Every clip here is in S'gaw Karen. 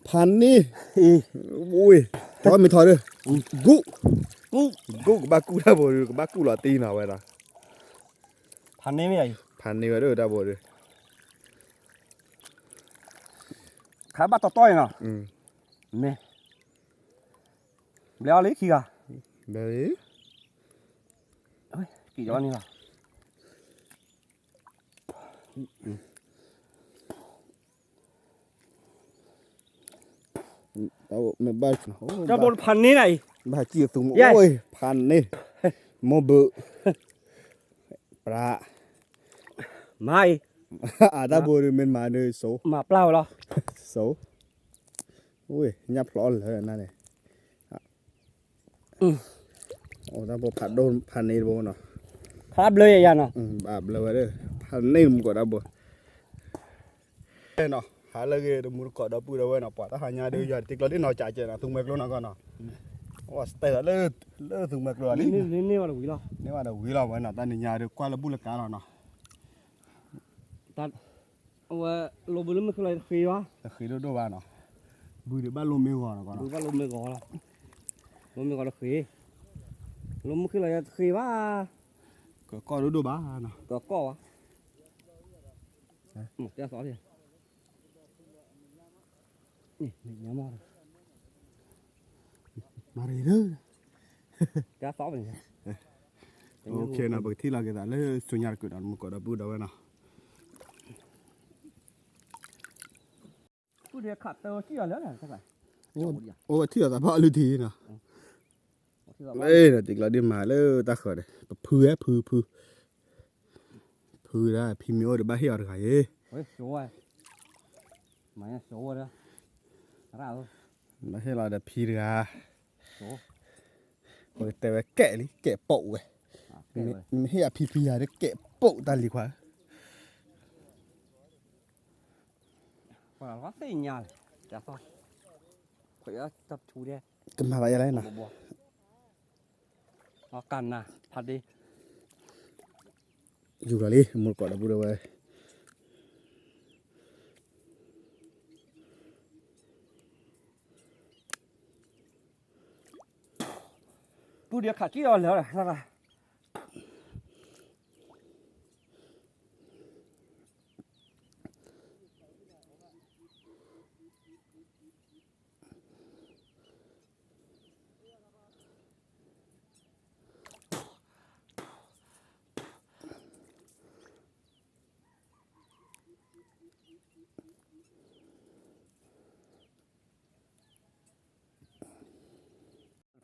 ဖးန့ၢ်, ဝ့ၢ်, ကၠီမ့ၢ်ထီၣ်ဒီး, ကူၣ်, ကူၣ်ကဘၣ်ကူၣ်တၢ်ဘိဒုး ကဘၣ်ကူၣ်လီၤတံၢ်နီၤဝဲဒီး, ဖးန့ၢ်မ့ၢ်, ဖးန့ၢ်ဝဲဒီးတၢ်ဘိဒုး, ခါဘၣ်တီတီအံၤနီၤ, မ့ၢ်, ဘျဲအီၤလံခံဂၤ, ဘျဲလံ, က့ၤယီၤန့ၣ်လီၤ. တၢ်ဘိဖးန့ၢ်နၤအံၤ, ဘၣ်စံၣ်သူမ့ၢ်အိၣ်ဖးန့ၢ်, မိၢ်ဘုး, ပြး, မၤအံၤ, အတၢ်ဘိဒုးမ့ၢ်မၤဒုးစိ, မၤပျၢ်ဝဲလီၤ, စိ, ဝ့ၢ် ညၣ်ဖျီအီၣ်လၢနၤန့ၣ် အိၣ်တၢ်ဘိဖးဒိၣ်ဖးန့ၢ်တဘိနီၤ, ဖးဘျၢယၤယၤနီၤ, ဘၣ်ဘျၢဝဲဒီး, ဖးန့ၢ်မူကီးတၢ်ဘိ, နီၤ, ဟးလၢဂ့ၤတမူတကိးဒီပုၢ်ဒီဝဲၢ်နီၤ, ပှၤတၢ်ဟါညါဒီး ယွၤတ့ကျီဒ်နီၤ ကးကဲနီၤ သူမှဲကျိနီၤကီးနီၤ, အိၣ်စတဲသးလၢ, လၢသူမှဲကျိလီၤလံ, န့ၢ်ဘၣ်ဒီးဝံၤလီၤဝဲနီၤ, တၢ်နံၤညါဒီးကွၢ်လၢဘူၣ်လၢကါလီၤနီၤ, အဝဲလိာ်ဘုလၢမုၢ်ဃ့လီၤတဃ့ဘၣ်, တဃ့ဒိၣ်ဒိၣ်ဘၣ်နီၤ, ဘုဒုးဘၣ်လိာ်မ့ၢ်ဂီၤနီၤ, ဘုဘၣ်လိာ်မ့ၢ်ဂီၤလီၤ, လိာ်မ့ၢ်ဂီၤတဃ့, လိာ်မုၢ်ဃ့လီၤတဃ့ဘၣ်, ကကီၢ်ဒိၣ်ဒိၣ်ဘၣ်နီၤ, ကကီၢ်ဘၣ်, တဲသီ, မၤရံၤလၢ, တဲသီ, ပကထံၣ်လီၤက့ၤသးလၢ ဆူညါတကုာ်ဒီးမူကီးဒီပုၢ်ဒီဝဲၢ်နီၤ, အိၣ်ထံၣ်အသးဘၣ်အလုၢ်ထံနီၤ, လၢတံၤကျီဒ်မၤလၢတၢ်ဃၢၤဒီး ပဖုဝဲဖုဖု, ဖုဒၣ်ဖံမ့ၢ်အိၣ်ဒီးဘၣ်ဟ့ၣ်အီၤတဂၤယ့ၤ, ဘၣ်ဟ့ၣ်လီၤဒီးဖံတဂၤ, ပကတဲဝဲကဲလံ ကဲပိာ်ဝဲ, နမ့ၢ်ဟ့ၣ်အဖံဖံယၤဒီးကဲပိာ်တၢ်လံခွါ, သ့ၣ်ညါ, ကမၤဘၣ်ယလဲၣ်နီၤ, ကနၤဖးဒ့, ယူၤလီၤလံ မူတကိးဒီပုၢ်ဒီဝဲၢ်, ပုၢ်ဒီးခးကံၣ်အီၤလၢာ်,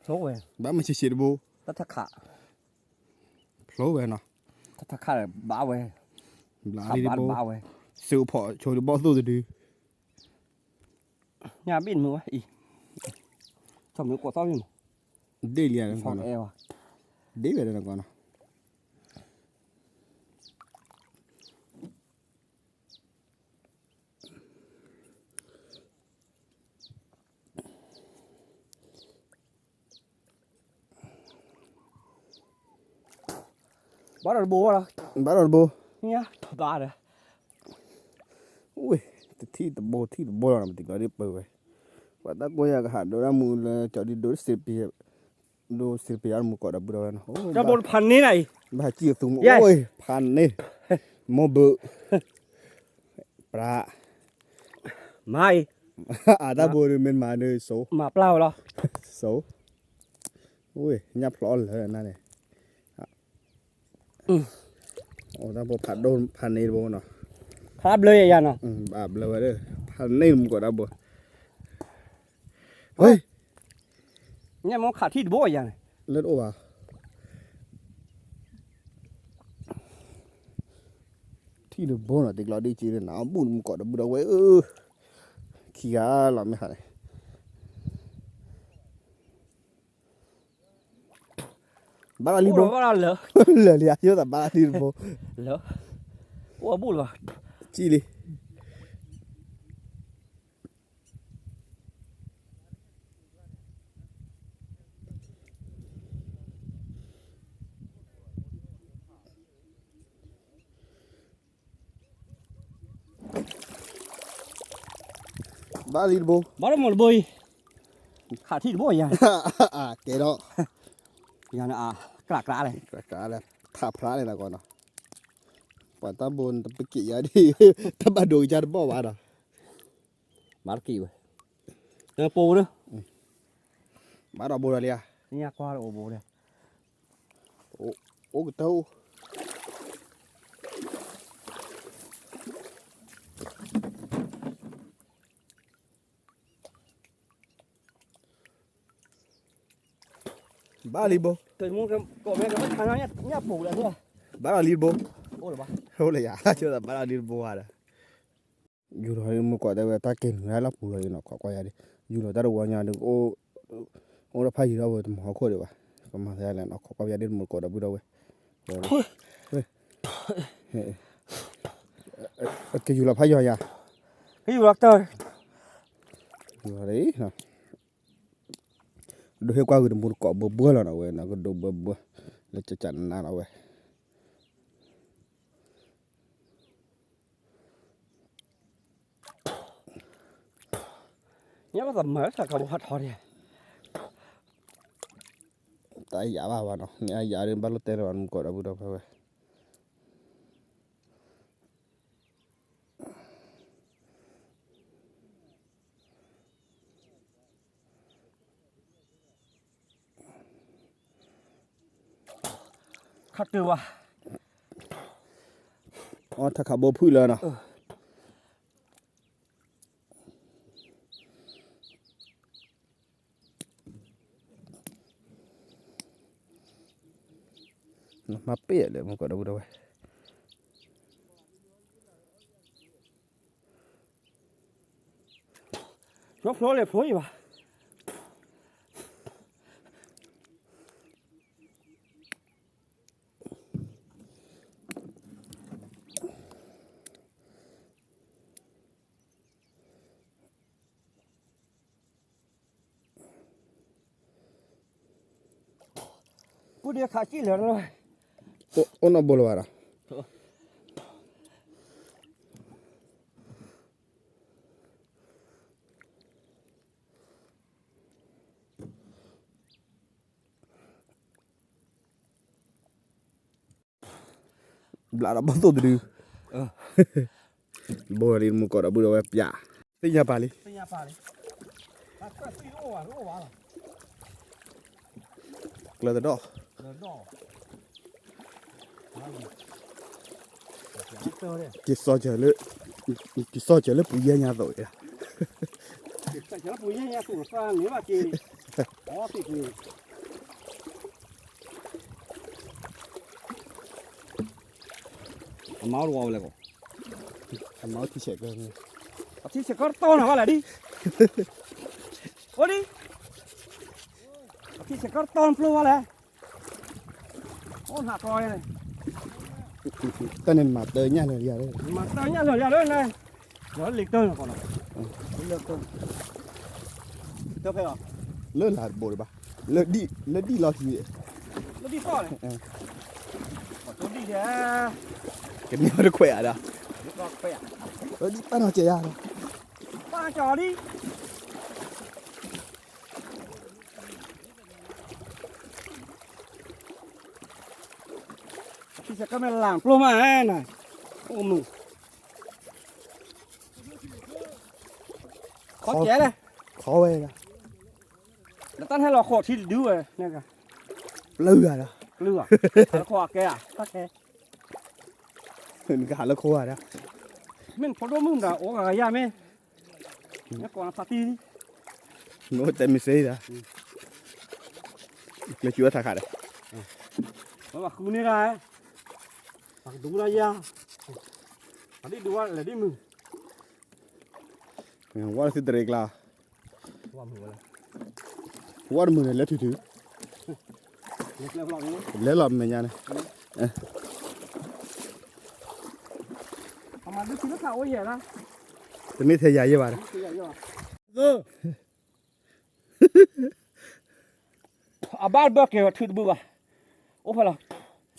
ဖျိဝဲ, ဘၣ်မုၢ်ဆံးဆံးတဘိ, တၢ်ထးခး, ဖျိဝဲနီၤ, တၢ်ထးခးဘၣ်ဝဲ, ဘျါလံတဘိ, စ့အိၣ်ဖီၣ်ဆိတဘီၣ်သိၣ်တဒု, ညၣ်ဘ့ၣ်မုၢ်ဝဲအံၤ, ဆီၣ်မုၢ်ကိးသီၣ်မုၢ်, ဒ့ၣ်လံ, ဒ့ၣ်ဝဲဒၣ်နီၤ, ဘၣ်ဒီးတဘိလီၤ, ဘၣ်ဒီးတဘိ, ဘၣ်ဒီး, ဝ့ၢ်, တထံၣ်တဘိထံၣ်တဘိလီၤနီၤ ပတံၤကျီဒ်ပၢဝဲ, ပှၤတၢ်ကိးယၤကဟးဒိတၢ်မူလၢကၠီဒ်ဒိ, ဒိစံးပယီၤမူကိးဒီပုၢ်ဒီဝဲၢ်နီၤ, တၢ်ဘိတဖးန့ၢ်နၤအံၤ, ဘၣ်စံၣ်သူမူအိၣ်ဖးန့ၢ်, မိၢ်ဘုး, ပြး, မၤအံၤ, အတၢ်ဘိဒုးမ့ၢ်မၤဒုးစိ, မၤပျၢ်ဝဲလီၤ, စိ, ဝ့ၢ် ညၣ်ဖျီအီၣ်လၢနၤန့ၣ်, အိၣ်တၢ်ဘိဖးဒိၣ်ဖးန့ၢ်တဘိနီၤ, ဖးဘျၢယၤယၤနီၤ, ဘၣ်ဘျၢဝဲဒီး, ဖးန့ၢ်မူကိးတၢ်ဘိ, ဝ့ၢ်, ညၣ်မ့ၢ်ခးထံၣ်တဘိယၤန့ၣ်, လၢတအိၣ်ဘၣ် ထံၣ်တဘိနီၤ တံၤကျီဒ်က့ၤန့ၣ် နဘူးနမူကိးဒီပုၢ်ဒီဝဲၢ်ဧၢ, ခံဂၤလီၤမ့ၢ်ဟးန့ၣ်, ဘၣ်လီၤလံဘိ, လၢာ်လံယိၣ်သးဘၣ်လီၤလံတဘိ, အိၣ်အဘူးလီၤ, စံၣ်လံ. ဘၣ်လံတဘိ, ဘၣ်ဒီးမိၢ်တဘိအံၤ, ခးထံၣ်တဘိယၤ, ကဲဒီး, ယၤန့ၣ်အကျးကျးလဲၣ်, ကျးကျးလဲၣ်, ထးဖျါလဲၣ်နီၤကီးနီၤ, ပှၤတၢ်ဘိနတပက့ၤယၤဒ်, တၢ်ဘၣ်ဒိကစၢ်တဘီၣ်ဘၣ်ဒီး, ဘၣ်တက့ၤဝဲ, တပိဒီး, ဘၣ်ဒီးဘိဒီးလံဧါ, ညၣ်ကွၢ်ဒီးအိၣ်ဘိဒီး, အိၣ်ကတၢၢ်အိၣ် ဘၣ်လံဘိ, ဘၣ်လီၤလံတဘိ, အိၣ်လၢယၤ, ဘၣ်လီၤလံတဘိဧါဒီး, ယူၤလီၤမုၢ်ကီးတဲဝဲတၢ်ကဲနုာ်လၢလီၢ်ပူၤလီၤအံၤနီၤ ခိးကွၢ်ယၤဒ်, ယူၤလီၤတၢ်တဝီညါဒီး, အိၣ်ဒီးဖးယံၤဒီးဝဲတမၤဟီၣ်ခိၣ်ဒံးဘၣ်, ကမၤသးလဲၣ်နီၤ ခိးကွၢ်ယၤဒ်တမုၢ်ကီးဒီပုၢ်ဒီဝဲၢ် ကယူၤလီၤဖးယံၤယၤ, ကယူၤလီၤတၢ်, ယူၤလီၤ, ဒိးဟ့ၣ်ကွၢ်ဂ့ၤတမူတကိးဘှၢဘှၢလီၤနီၤဝဲနီၤ ကဒိးဘှၢဘှၢ, လၢကကနးနီၤဝဲ ညၣ်ဘၣ်သးမၤလၢသးကဘီဟးထီၣ်ဒံး, တၢ်ယၤဘၣ်ဘၣ်နီၤ မ့ၢ်အယၤဒ်ဘၣ်လိၣ်တဲလၢၤဘၣ် မုၢ်ကီးဒီပုၢ်ဒီဝဲၢ် ခါတုၤဝဲ, အီထါခးဘိဖုၣ်လၢနီၤ မၤပ့ၢ်လဲၣ် မုၢ်ကီးဒီပုၢ်ဒီဝဲၢ် ဖျိဖျိလဲၣ်ဖျိအံၤဘၣ် ပူၤဒံးခးစံၣ်လၢာ်လီၤ အိၣ်နီၢ်ဘိလၢၤဘၣ်ဒီး ဘျးဒီးဘီၣ်သိၣ်တဒု ဘိလီၤလံ မုၢ်ကီးဒီပုၢ်ဒီဝဲၢ်ပျး သ့ၣ်ညါပာ်လံ ကျၢၤတဒီး က့ၤစီၤစၢၤလၢ က့ၤစီၤစၢၤလၢပူၤယဲၢ်ညါသိးအံၤ ပူၤယဲၢ်ညါသိး သးန့ၢ်ဘၣ်က့ၤ အီသံးပူၤ အမါအိၣ်တဝီဝဲလဲၣ်ကီး အမါအိၣ်ထံဆဲးကၢ အထံဆဲးကၢတတီနၤဝဲလဲၣ်ဒ် အိၣ်ဒ် အထံဆဲးကၢတတီနဖျိဝဲလဲၣ် အိၣ်နၢ်ကီန့ၣ် တၢ်န့ၣ်မၤတၢ်ညၣ်လၢာ်ယၤလၢ မၤတၢ်ညၣ်လၢာ်ယၤလၢန့ၣ် လီၤလံတၢ်နကီးနီၤ လၢတၢ် တၢ်ဖဲလီၤ လၢလၢတဘိတဘၣ် လၢဒံၣ် လၢဒံၣ်လီၤထံ လၢဒံၣ်သီၣ်န့ၣ် ပှၤတိၢ်ဒံၣ်ဒဲး ကန့ၢ်ဝဲတခွဲးဧါဒီး လၢဒံၣ်ပာ်နီၢ်ကဲယၤဒီး ပာ်နီၢ်ကဲအီၤဒံၣ် ထံဆဲးကၢမ့ၢ်လၢ်ပျိမးနၤ အိၣ်မုာ် ခီကဲလဲၣ် ခီဝဲ နတၢ်ဟဲလီၤဃိးထံတဒုဝဲ ပျၢ်ဂၤဒီး ပျၢ်ဂၤ ဟးလၢဃိးအကဲဧါ တၢ်ခဲ နကဟးလၢခိဂၤဒီး မ့ၢ်နဖိဒိၣ်မုၣ်မတၤအိၣ်ဂၤဂၤယၤမ့ၢ် နကိးနဖါတံၢ် နအိၣ်တဲမ့ၢ်စ့ဒီး ကျဲၤကၠူအထးခးဒီး ဝဲဘၣ်ဃုန့ၢ်ဒၣ် ပှၤကဒူကဒါယၤ ပှၤဒ်ဒူဝဲလဲၤဒ်မုၢ် ဝဲသ့ၣ်တရံးကျါ ဝဲမုၢ်န့ၣ်လဲၤထုထု လဲၤလီၤမဲာ်ညါန့ၣ် တမ့ၢ်ထဲယၤယဲၢ်ဘၣ်ဒီး အဘၣ်ဘၢက့ၤထုတဘုဘၣ် အိၣ်ဖဲလီၤ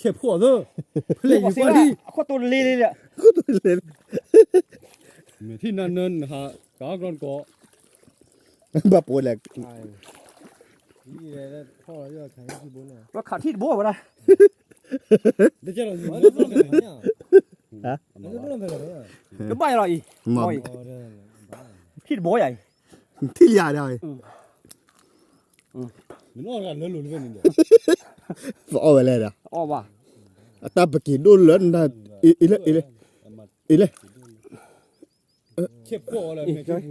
ဆဲးဖိအသၢ ဖဲလဲၣ်ယကွၢ်လံ အခိၣ်တိတလ့လ့လၢ အခိၣ်တိတလ့လ့ မ့ၢ်ထံၣ်နၤနၢနဟး ကါကီတကိး ဘၣ်ပိလဲၣ်, ဝဲခးထံၣ်တဘိဝဲဒၣ်, တဘၣ်ယၤလီၤအံၤ, ထံၣ်တဘိယၤအံၤ, ထံၣ်လံယၤဒၣ်အံၤ, သအီၣ်ဝဲလဲၣ်ဒီး, အတၢ်ပက့ၤဒိၣ်လၢန, အံၤလဲၣ်, အံၤလဲၣ်, ချ့ဒီး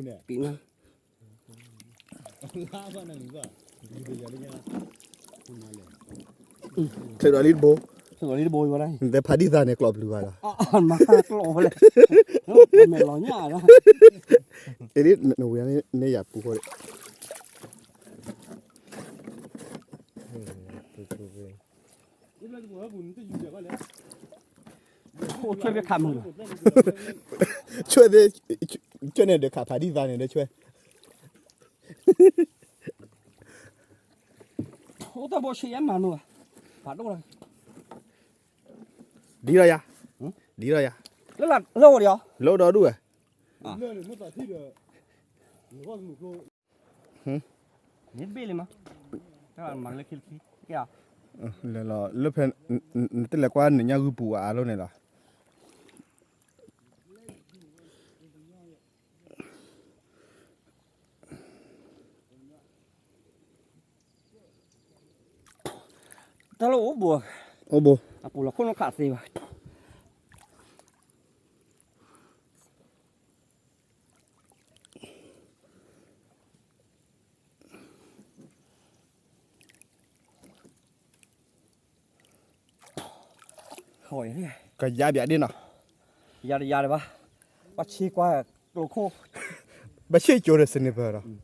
လံတဘိ, နတဲဖးဒံၣ်သးန့ၣ် ကျိးပျုၤဘၣ်ဒီး, မ့ၢ်လီၤညၣ်ဒီး, အ့လံ, နဝံၤန့ၣ်ယၤပူၤဃီဒီး အိၣ်ဆွဲဖဲခးမုၢ်လီၤ, ဆွဲသ့, ဆွဲန့ၣ်ဒီးခးဖးဒံၣ်သးန့ၣ်ဒီးဆွဲ, အိၣ်တၢ်ဘိဆံးယဲမၤနုၤဘၣ်, ဖးဒိၣ်လီၤ, ဒ်လီၤယၤ, ဒ်လီၤယၤ, လၢလၢအိၣ်ဒီး, လၢအိၣ်ဒီးဒူၣ်ဝဲ, မ့ၢ်ဘ့ၣ်လံမး, မၤလၢခံလၢခံ, လၢလီၤ, လၢဖဲ, နတလဲၤကွၢ်နညၣ်ဂုၢ်ပူၤအါလိၤန့ၣ်လီၤ. တၢ်လၢအိၣ်ဘိ, အိၣ်ဘိ, အပူၤလီၤခိၣ်နခးသ့ဘၣ်. ကယါဘၣ်ဒ်နီၤ, ယၤတယၤလၢၤဘၣ်, ပှၤဆ့ကွၢ်ကျိခိၣ်, ပှၤဆ့ကၠိဒီး sniper ဒီး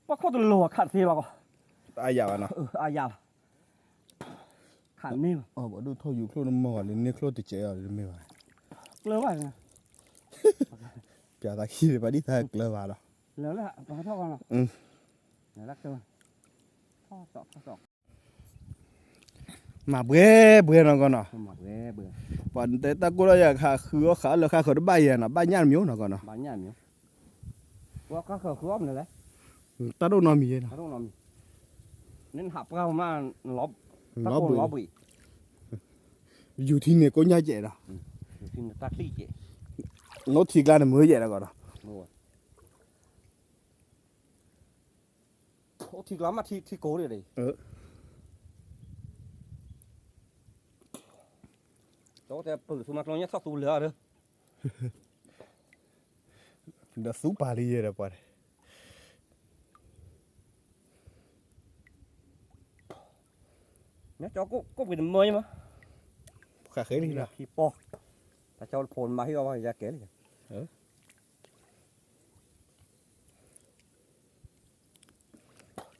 ပှၤခိၣ်တလိၤခးတသ့ဘၣ်ကီး, အါယၤဘၣ်နီၤ, အါယၤဘၣ်, ခးန့ၢ်ဘၣ်, အဘၣ်ဒိၣ်ထီၣ်ယူၤချိၣ်နမီၢ်ဂီၤလၢန့ၢ်ချိၣ်တစဲးအီၤလၢမ့ၢ်ဘၣ်, ကျၢၤဘၣ်, ပျးသးခံဒံးဘၣ်ဒ်သးကျၢၤဘၣ်ဒီး, လၢလၢပှၤထီၣ်ကီးနီၤ, လၢလၢကျၢၤ, ထီၣ်သီၣ်ထီၣ်သီၣ် မၤဘှဲဘှဲနီၤကီးနီၤ, ပှၤတၢ်ကိၢ်ထီၣ်ယၤခးဃုအီၣ်ဃးအီၣ်လၢဃါဃၢၤတဘၣ်ယဲနီၤ, ဘၣ်ညၣ်တမံၤနီၤကီးနီၤ, တၢ်ဒိၣ်နီတမံၤယဲနီၤ, လီၤဘှံး, ယူၤထံန့ၣ်ကိးညါကဲးဒီး, နိထံကျါန့ၣ်မုာ်ယဲနီၤကီးနီၤ. အိၣ်ထံကျါမ့ၢ်ထံ ထံကိးဒံး, ဒီးသူပာ်လံယဲဒီးပှၤ, မ့ၢ်ကၠီကိၣ်ပှ့ၤတမၢမး, ဃးဃဲလံလီၤ, တၢ်ကၠီတဖိမၤဟံၣ်အီၣ်ဘၣ်ယၤကဲလံ.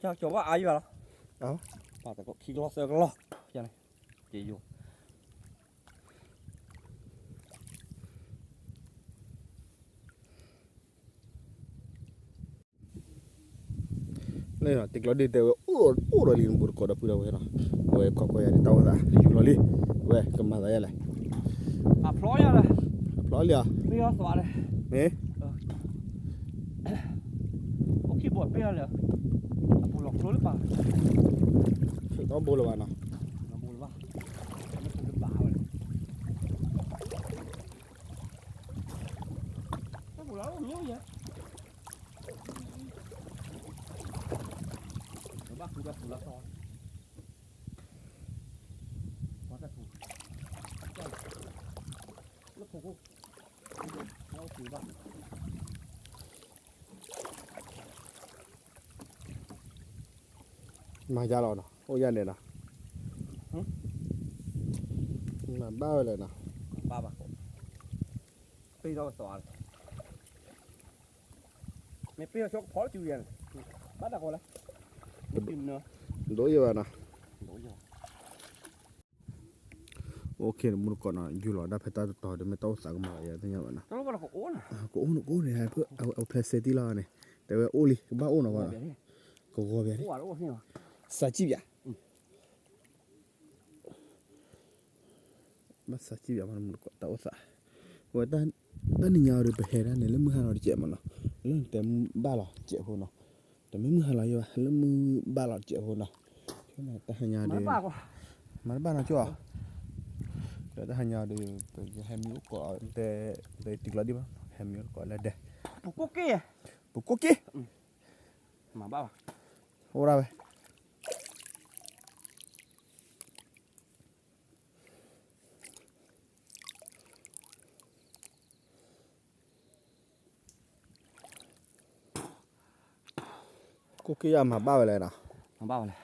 ကၠီဘၣ်အါယွၤလီၤ, ပာ်တကီၢ်ခံကလီၢ်သၢကလီၢ်, ကယိၤ, လၢတံၤကျီဒ့ၣ်တဲဝဲ အိၣ်ဒီးလံနဘူးတကိးဒီပုၢ်ဒီဝဲၢ်နီၤ, အဝဲခိးကွၢ်ယၤဒ်တၢ်အိၣ်သး ယူၤလီၤလံ, ဝဲကမၤသးယဲလဲၣ်, အဖျီယၤဒီး, အဖျီလံဧါ, မ့ၢ် အိၣ်ခံဘိပ့ၢ်အီၤလၢ, အပူၤလီၤကျိလၢပၢ်, ဒီဘိလၢၤဘၣ်နီၤ, ဒီဘိလၢၤဘၣ်, တၢ်ပူၤလၢအိၣ်လီၤယဲ, ဘၣ်ဃုဒီးပူၤလၢသီ, ပှၤတၢ်ပူၤ, လၢဖိခိၣ်, လၢအိၣ်ပူၤဘၣ် မၤယါလီၤနီၤ, အိၣ်ယါန့ၣ်နီၤ, မၤဘၣ်ဝဲလဲၣ်နီၤ, ဘၣ်ဘၣ်, ပ့ၢ်ထီၣ်ကသီ, မ့ၢ်ပ့ၢ်ထီၣ်ဆိကဖီလၢစုယဲန့ၣ်, ဘၣ်တၢ်ကီလဲၣ်, ဒိၣ်ယဲဘၣ်နီၤ, အိၣ်ခ့နမူတကိးနီၤ, ယူၤလီၤဒၣ်ဖဲတၢ်တတီၤဒီး မ့ၢ်တၢ်အိၣ်သးကမၤယဲသ့ၣ်ညါဘၣ်နီၤ, ကအိၣ်နီၤ, ကအိၣ်န့ၣ် အဖျဲၣ်စဲတံၢ်လီၤန့ၣ်, တဲဝဲအိၣ်လံ ကဘၣ်အိၣ်နီၤဘၣ်နီၤ, ကဂီၤပၠး, စးစံၣ်ပၠး, ဘၣ်စးစံၣ်ပၠးမး တၢ်အိၣ်သး, ဝဲ, တၢ်နံၤညါအံၤဒီး ပဟဲဒၣ်န့ၣ် လၢမုၢ်ဟါလီၤတစဲးမးနီၤ, လၢနတဲမုၢ်ဘၣ်လီၤတစဲးဖိနီၤ, တမ့ၢ်မုၢ်ဟါလီၤယဲဘၣ် လၢမုၢ်ဘၣ်လီၤတစဲးဖိနီၤ, တဟါညါဒီး, မၤတဘၣ်နီၤကၠီ, တဟါညါဒီး ပဟဲမံအိၣ်ကိးတဲ, တံၤကျီဒံၣ်ဘၣ် ဟဲမံအိၣ်ကိးလၢဒဲ, ပကိၣ်က့ၢ်, မၤဘၣ်ဘၣ်, အိၣ်ဒၣ်ဝဲ ကိၣ်က့ၢ်ယမၤဘၣ်ဝဲလဲၣ်နီၤ, မၤဘၣ်ဝဲလဲၣ်,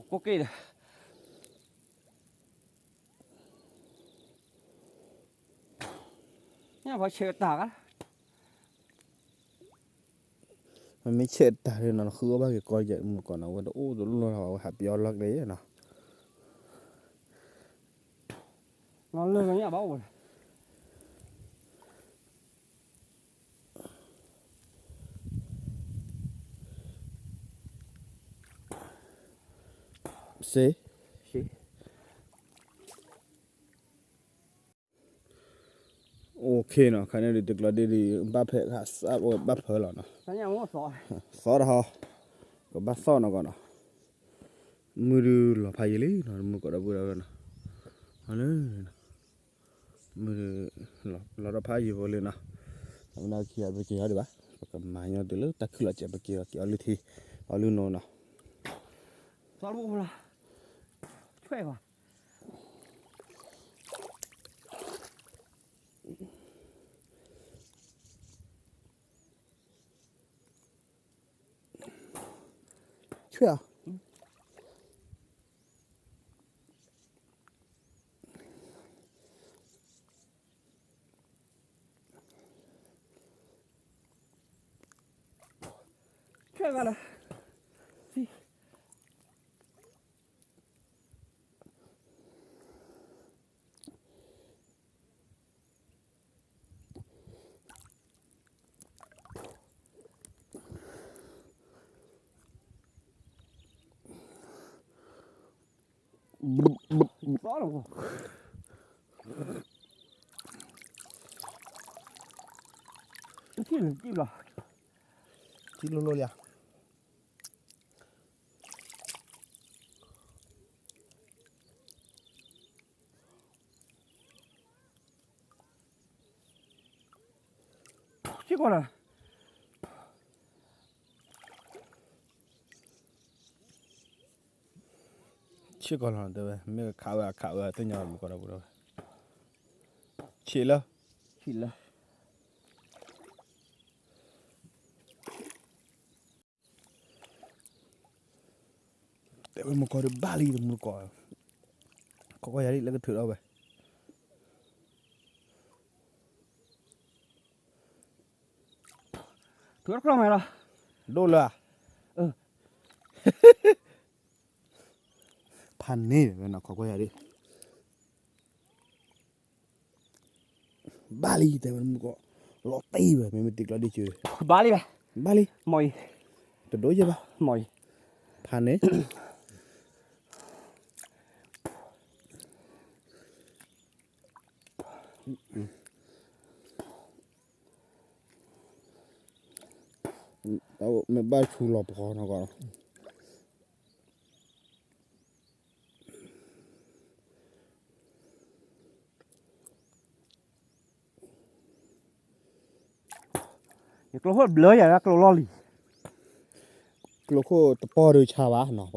ပကိၣ်က့ၢ်ဒီး ညၣ်ဖီဆဲးတၢ်, မ့မ့ၢ်ဆဲးတၢ်ဒီးနီၤ ဃုအီၣ်ဘၣ်က့ၤကီယဲၢ်မုၢ်ကီၢ်နီၤ အဝဲတအိၣ်တလိၣ်လီၤ အဝဲဟးပယီလီၤကလဲၣ်နီၤ, လၢညၣ်ဘၣ်အိၣ် စ့ OK နီၤ ခါန့ၣ်ဒုး တကျီဒ့ဒုး ဘၣ်ဖဲးခါစးဝဲဘၣ်ဖၢလီၤနီၤ, သီတဟီ, ကဘၣ်သီၣ်နီၤကီးနီၤ, မုၢ်ဒုးလီၤဖးယံာ်လံနီၤ မုၢ်ကီးဒီပုၢ်ဒီဝဲၢ်နီၤ, လၢ မုၢ်ဒုး လီၤထီၣ်ဖးယံာ်ဖိလံနီၤ, အမ့ၢ်နခံဂၤပက့ၤဟီဒံးဘၣ်, ပကမၤညီတုၤလၢတၢ်ခုၣ်လီၤစဲး ပက့ၤအီၤက့ၤအီလုၢ်ထံ အီလုၢ်နိနီၤ, ဆွဲၣ်ဘၣ် ဆွဲၣ်ဧါ, ဆွဲၣ်ဘၣ်လၢ ထံလိၤလိၤလံဧါ ဆ့ၣ်ကီးလီၤ, ဆ့ၣ်ကီးလီၤတဲဝဲ မ့ၢ်ခးဝဲအခးဝဲ သ့ၣ်ညါမုၢ်ကီးဒီပုၢ်ဒီဝဲၢ်, ဆ့ၣ်လၢ ဆ့ၣ်လၢ တဲဝဲမုၢ်ကီးဒီးဘၣ်လံတမုၢ်ကီး, ခီကီၢ်ယၤလံလၢကထုးထီၣ်ဝဲ, ထုးထီၣ်ကျီၢ်မဲာ်လီၤ, ဒိၣ်လၢ, ဖးန့ၢ်ဝဲနီၤ ခီကီၢ်ယၤလံ ဘၣ်လံတဲဝဲမုၢ်ကီး, လီၤတံၢ်ဝဲ မ့မ့ၢ်တံၤကျီဒ့ၣ်ကၢ, ဘၣ်လံ, ဘၣ်လံ, မ့ၢ်အံၤ, တဒိၣ်ယဲၢ်ဘၣ်, မ့ၢ်အံၤ, ဖးန့ၣ်, မ့ၢ်ဘၣ်ဆူလီၤပှီၤနီၢ်ကီၢ် ယကျိခိၣ်ဘျၢယၤလၢကျိလီၢ်လံၤ, ကျိခိၣ်တပီၢ်ဒုးဆါဘၣ်နီၤ ပှၤ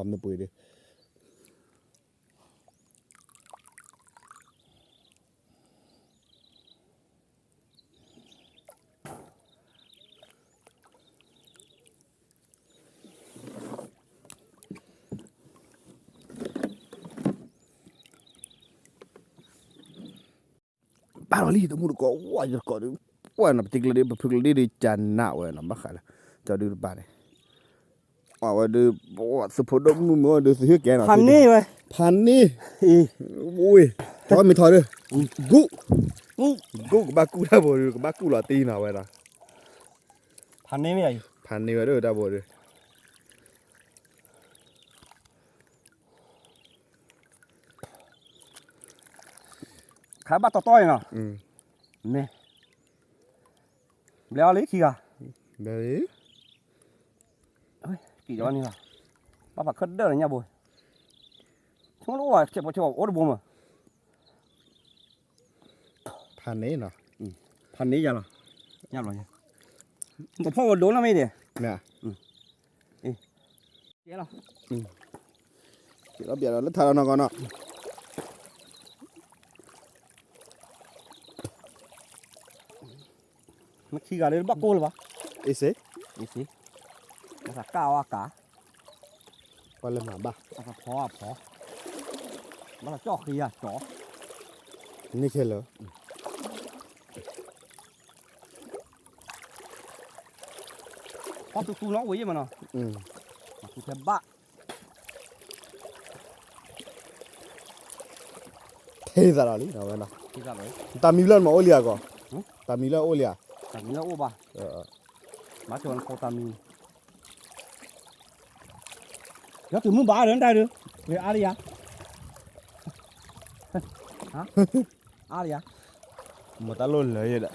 မ့ၢ်ပှ့ၤဒုး ဘၣ်လီၤလံတမူတကိး ဝဲယတကိးဒုး ပှၤနီၤ ပတံၤကျၢၤဒ့ၣ် ပဖုကျၢၤဒ့ၣ်ဒုး ကနးဝဲနီၤ ဘၣ်ဃးလၢ ကၠီဒုတပာ်န့ၣ်, အဝဲဒုး, သုးဖိဒိၣ်မုၣ်မ့ၢ်ဝဲဒုးသုဟ့ၣ်ကဲနီၤ, ဖးန့ၢ်ဝဲ, ဖးန့ၢ်, ဝ့ၢ်, ထီမ့ၢ်ထီဒုး, ဂုၣ်, ဂုၣ်ကဘၣ်ကူၣ်တၢ်ဘိဒုး ကဘၣ်ကူၣ်လီၤတံၢ်နီၤဝဲဒၣ်, ဖးန့ၢ်ဝဲ, ဖးန့ၢ်ဝဲဒုးတၢ်ဘိဒုး ခါဘၣ်တီတီအံၤနီၤ, မ့ၢ်, ဘျဲအီၤလံခံဂၤ, ဘျဲလံ, ကံၣ်အီၤန့ၣ်လီၤ, ဘၣ်ဖးခၢၣ်ဒၢၣ်လီၤညၣ်ဘိ, ဆိကမိၣ်လၢအိၣ်ဝဲဆဲးဖိဆဲးဖိအိၣ်တဘိမး, ဖးန့ၢ်နီၤ, ဖးန့ၢ်ယၤလီၤ, ညၣ်ဘိ, ကဖီၣ်ဝဲဒိၣ်နီၤမ့ၢ်ဒဲး, မ့ၢ်, ကဲလီၤ, ကဲလီၤပျဲလီၤလၢထးလီၤနီၢ်ကီၢ်နီၤ, နခံဂၤလၢဘၣ်ကိၢ်လၢၤဘၣ်, အ့စ့, အ့စ့, ဘၣ်သးကၣ်ဝဲကၣ်, ပှၤလဲၤမၤဘၣ်, အသဖီအဖီ, ဘၣ်သးကၠီၣ်ဃံယၤကၠီၣ်, န့ၣ်ခဲလၢာ် ဖီတူတူနီၤ အိၣ်ဝဲယဲၢ်မးနီၤ, မၤတူထဲဘၣ်, ထံၣ်သးလီၤလံနီၤဝဲနီၤ, တၢ်မံလၢနမၤအိၣ်လံဧါကီး, တၢ်မံလၢအိၣ်လံဧါ, တၢ်မံလၢအိၣ်ဘၣ်, မၤကၠီၤနဖိတၢ်မံ ယီၤတုၤမုၢ်ဘၣ်ဒီး နတၢ်ဒုး, ဝဲအါလံယၤ, အါလံယၤ, မ့ၢ်တၢ်လိၣ်လၢယဲဒီး,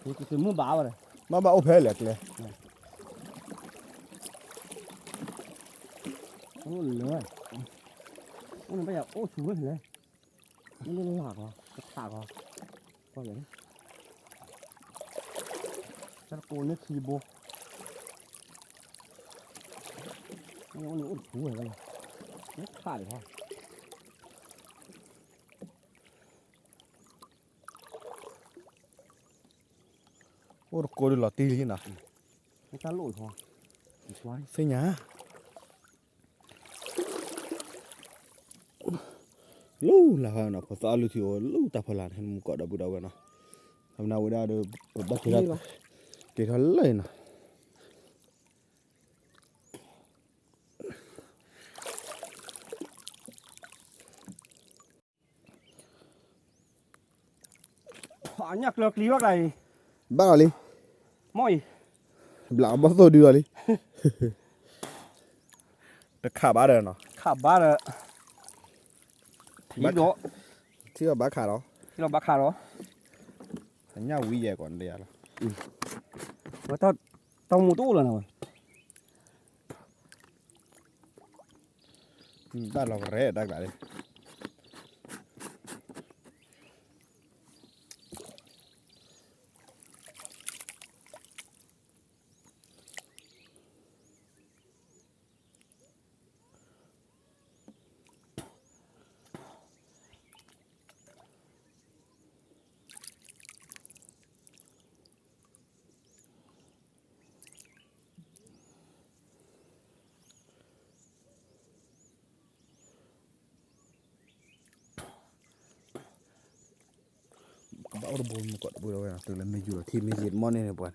တုၤမုၢ်ဘၣ်ဝဲဒီး, မ့ၢ်ဘၣ်အိၣ်ဖဲလဲၣ်ကျဲ, အိၣ်လၢ, အိၣ်န့ၣ်ဘၣ်ယၤအိၣ်ဆူၣ်ဝဲလဲၣ်, မ့ၢ်လၢလၢ်ကီး ကထးကီး, ကီးယၤ, တၢ်တကိးန့ၣ်ခံဘိ, မ့ၢ်အိၣ်န့ၣ်အိၣ်တပူၤဝဲလီၤ, မ့ၢ်ခးဒံးဟီ အိၣ်တကိးဒုးလီၤတံၢ်လံနီၤ, သ့ၣ်ညါ, လူလၢ်နီၤ ဖိသၣ်အလုၢ်ထံအိၣ်လူတၢ်ဖီလာ်န့ၣ် မူကိးဒီပုၢ်ဒီဝဲၢ်နီၤ, အမနုၤဝဲဒၣ်ဒီး ပဘၣ်က့ၤထီၣ်, က့ၤထီၣ်လၢနီၤ အညၣ်ကျၢၤကျံၤဘၣ်ကျါအံၤ, ဘၣ်လီၤလံ, မ့ၢ်အံၤ, ဘျးအဘီၣ်သိၣ်ဒုလီၤလံ, တခးဘၣ်ဒီးနီၤ, ခးဘၣ်ဒီး, ထံၣ်ဒီး, ထံၣ်ဒီးဘၣ်ခးဒီး, ထံၣ်ဒီးဘၣ်ခးဒီး, အညၣ်ဝံၤယဲၢ်ကီးန့ၣ်ယါလီၤ, ဝဲတၢ်, တၢ်မူတအိၣ်လီၤနီၤဝဲ ဘၣ်လီၤကရဲတၢ်ကျါလံ ကဘၣ်အိၣ်တဘိမူကိးတဘိဝဲ တုၤလၢမ့ၢ်ယူၤလီၤထံမ့ၢ်ယံာ်မီၢ်န့ၣ်န့ၣ်ပှၤ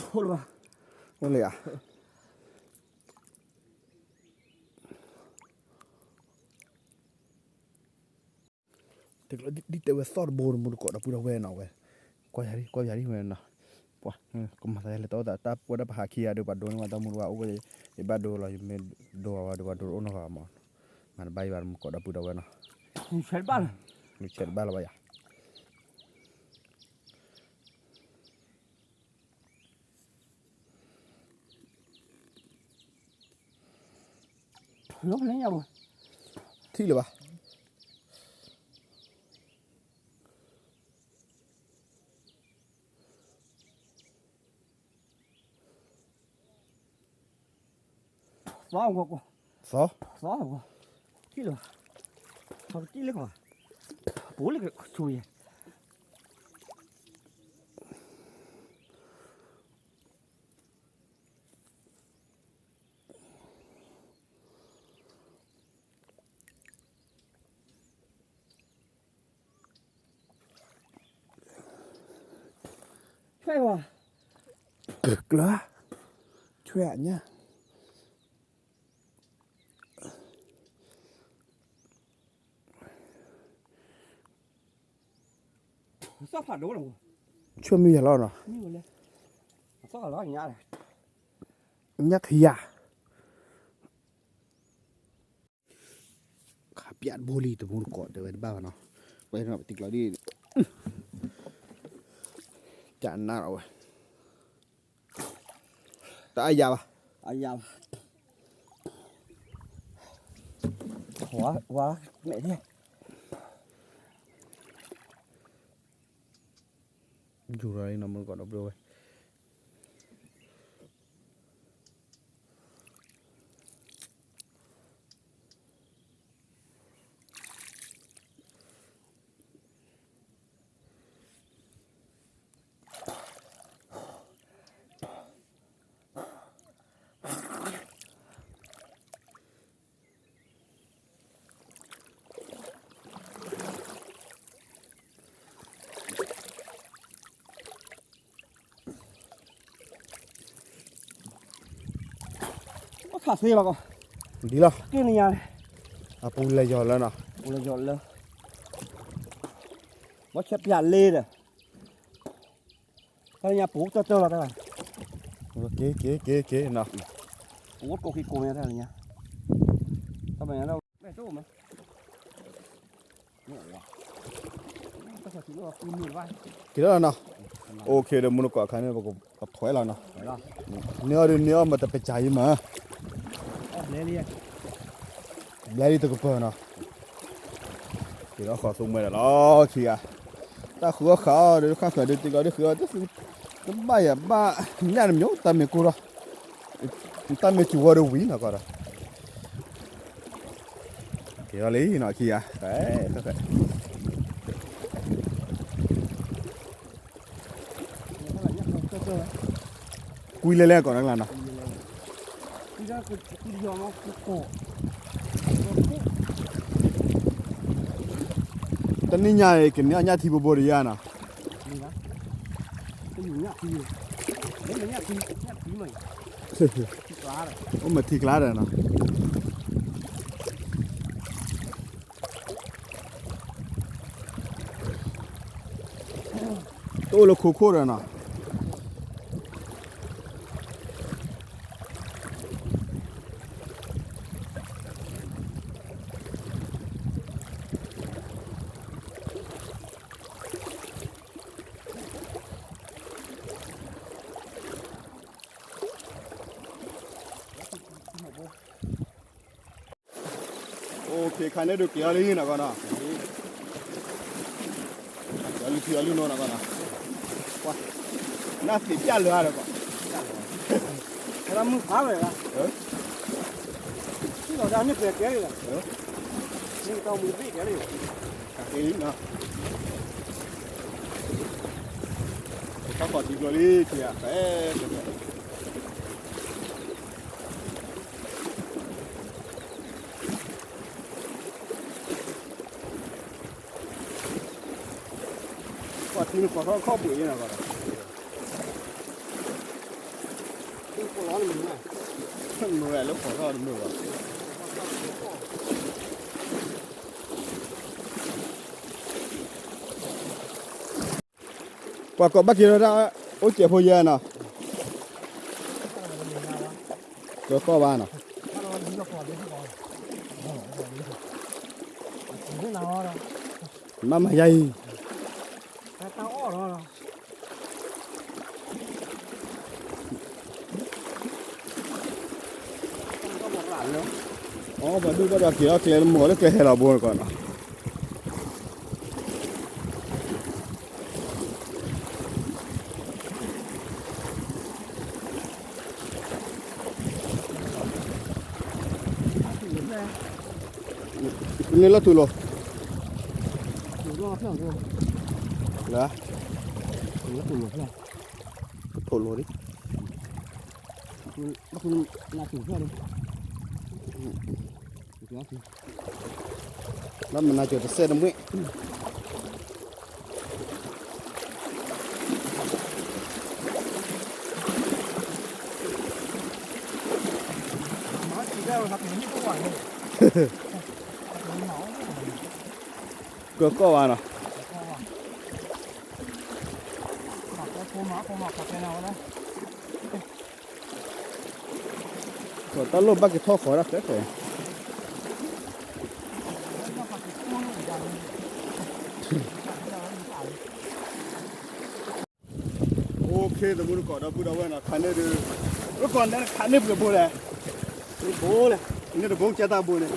အိၣ်လၢၤဧါ တကျိဒ်တဲဝဲသီၣ်တဘိတမူတကိးဒီပုၢ်ဒီဝဲၢ်နီၤဝဲ ကွၢ်ယၤဒ် ကွၢ်ယၤဒ်ဝဲနီၤ ပှၤ ကမၤသးလဲၤတၢ်အိၣ်သးတၢ်ပှဲၤတၢ်ပဟးခံဂၤဒီး ပှၤဒိန့ၢ်ဝဲတၢ်မူတဝဲအိၣ်ဝဲ ယဘၣ်ဒိလီၤ ယမ့ၢ်ဒိဝဲဒီး ပှၤဒိတအိၣ်နီတဂၤမး မၤတဘၣ်ယဘၣ်တမူကိးဒီပုၢ်ဒီဝဲၢ်နီၤ လူၤဆဲးတဘၣ်လၢၤဘၣ်ယၤ ထံၣ်လၢၤဘၣ် သီ, သီ, ထံၣ်လၢၤဘၣ်, ထံၣ်လၢၤဘၣ်, ပူၤလၢကဆူယဲၢ် ဖဲဝါ, ကကျၢၤ, ဆွဲအညါ, သီၣ်ဖးဒိၣ်လီၤ, ဆွဲမုၢ်ယၤလီၤနီၤ, သီၣ်ဖးလီၤညါ, ညါခယၤ ခးပျးတဘိလံ တမူတကိး တဲဝဲတဘၣ်ဘၣ်နီၤ, ဝဲနီၤ ပတံၤကျီဒ်, ကနၣ်အီၤဝဲ, တအါယၤဘၣ်, အါယၤဘၣ်, ဝါ, ဝါ, မဲာ်ဒ်, ယူၤရၤလံနီၤ မူတကိးဒီးဘျီဝဲ ခးသ့လီၤကီး, ဒ်လီၤ, က့နညါ, အပူၤလဲၤယီၤလၢနီၤ, ပူၤလဲၤယီၤလၢ, ဘီဆဲးပျးလ့ဒီး, တၢ်လၢညါပူၤတၢၢ်တၢၢ်လီၤတၢ်, က့ၤ က့ၤ က့ၤ က့ၤနီၤ, ပူၤတိၢ်ခံကိးမ့ၢ်တၢ်လၢညါ, တၢ်ဘၣ်ညါလၢ, က့ၤလီၤနီၤ, အိၣ်ခ့ဒီးမူနကိးအခါန့ၣ် ပကထွဲလီၤနီၤ, န့ၢ်အီၤဒုးန့ၢ်အီၤမတပစၢ်အံၤမး, ဘျဲလံတကပၤနီၤ, က့ၤလီၤဃီၤသိမွဲဒီးလီၤခံဂၤ, တၢ်ဃုအီၣ်ဃာ်အီၤဒီး ခါဃၢၤဒုးတ့လီၤဒုးဃုအီၣ်, တဘၣ်ယၤဘၣ်, ညၣ်တမံၤတၢ်မ့ၢ်ကိၢ်ဒီး, တၢ်မ့ၢ်စူၤဝီၤဒီးဝံၤနီၤကီးဒီး က့ၤအီၤလံနီၤ ခံဂၤ, ကွံလဲၣ်လဲၣ်ကီးနၤနီၤ, တနံၤညါအံၤ ကန့ၢ်အီၣ်ညၣ်ထံဘိဘိဒီးယါနီၤ, အိၣ်မ့ၢ်ထံကျါဒီးနီၤ တအိၣ်လၢခိခိၣ်ဒီးနီၤ, အိၣ်ခ့ခါန့ၣ်ဒုးက့ၤအီၤလံနီၤကီးနီၤ, က့ၤအီၤလံထံအီၤလံနိနီၤကီးနီၤ, နၢ်သ့ၣ်ပျၢ်လၢအါဒီးကီး, မုၢ်ဖးဝဲဒၣ်, ထံလီၤဒၣ်န့ၣ်ပှဲၤကဲလံလီၤ, န့ၣ်ကတီၢ်မူတဘ့ၣ်ကဲလံ, က့ၤနီၤ, တၢ်ခီၣ်ထံကျိလံ ထံဧါ, ခီၣ်ထံန့ၣ် ခီၣ်ထီၣ်ခီၣ်ပှ့ၤန့ၣ်လီၤ, မုၢ်ဝဲလၢခီၣ်ထီၣ်တမုာ်ဘၣ်. ပှၤကိးဘၣ်က့ၤလီၤဒၣ် အိၣ်စဲးဖိယဲနီၤ, ကီဘၣ်နီၤ, မ့ၢ်မၤယါအံၤ အီ ပှၤဒိၣ်ဘၣ်ဒီးက့ၤအီၣ်ကျဲလၢမိၢ်လၢကျဲဟဲလီၤဘိကီးနီၤ. န့ၣ်လီၤထူလီၤ, လၢ, ကထိၣ်လိၤဒံး, လၢမနၤကၠိၤတစဲးတမှံၤ က့ၤလီၤ, ကၢကီၢ်ဘၣ်နီၤ, တၢ်လိၣ်ဘၣ်က့ၤထီၣ်ဃီၤဒၣ်ဖဲဃီၤ OK တမူတကိးဒီပုၢ်ဒီဝဲၢ်နီၤ, ခးန့ၢ်ဒုး, လၢကီၢ်နဲခးန့ၢ်ပှဲၤဘိလဲၣ်, ဘိလဲၣ်, န့ၢ်တဘိကၢ်တၢ်ဘိန့ၣ်,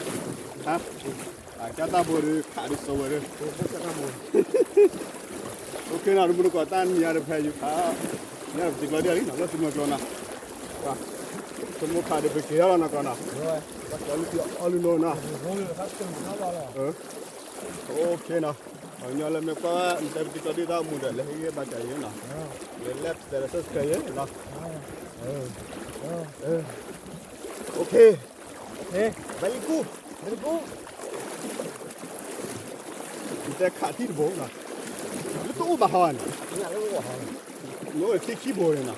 ကၢ်တၢ်ဘိဒုး ခးဒုးစိဝဲဒၣ်, OK နီၤ, တမူတကိးတၢ်နံၤညါတဖဲယူၤခး, ညါပတံၤကျီဒ်လံနီၤ လၢသုမွဲကျိနီၤ, တမူခးဒုးပက့ၤထီၣ်လီၤနီၤကီးနီၤ, အီလုၢ်နီၤ, OK နီၤ, ပှၤကညီလၢမ့ၢ်ကွၢ် နတဲပတံၤကျီဒ်တၢ်အိၣ်မူဒီး လဲၤဟ့ၣ်ဂံၢ်ဘါစၢၤယဲနီၤ, လဲၤလဲၤပတဲလၢ subscribe ယဲနီၤ, OK ဘဲလံကူ, နတဲခးထံၣ်တဘိနီၤ, လၢတအိၣ်ဘၣ်ဟီန့ၣ်, နအိၣ်ထံၣ်ခံဘိန့ၣ်နီၤ,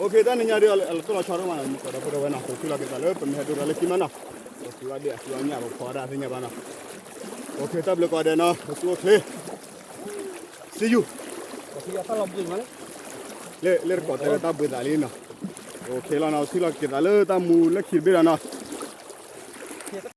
OK တၢ်နံၤညါဒုး အလီၤတိၢ်လီၤဆီဒိၣ်မးနီၤ, မူကီးဒီပုၢ်ဒီဝဲၢ်နီၤ, ပကထံၣ်လီၤက့ၤသးလၢပမ့ၢ်ဟဲဒိဒီးလၢခံမးနီၤ, ပက့ၤဝဲဒၣ်အစုအညၣ် ပဖီဝဲဒၣ်သ့ၣ်ညါဘၣ်နီၤ, OK တၢ်ဘျုးကိးဂၤဒဲးနီၤ, ပသူအိၣ်ချ့ See you လၢတကိးတဲလၢတၢ်ဘှံးသးလံနီၤ, OK လီၤနီၤ, ပထံၣ်လီၤက့ၤသးလၢတၢ်မူလၢခံတဘ့ၣ်ဒီးနီၤ.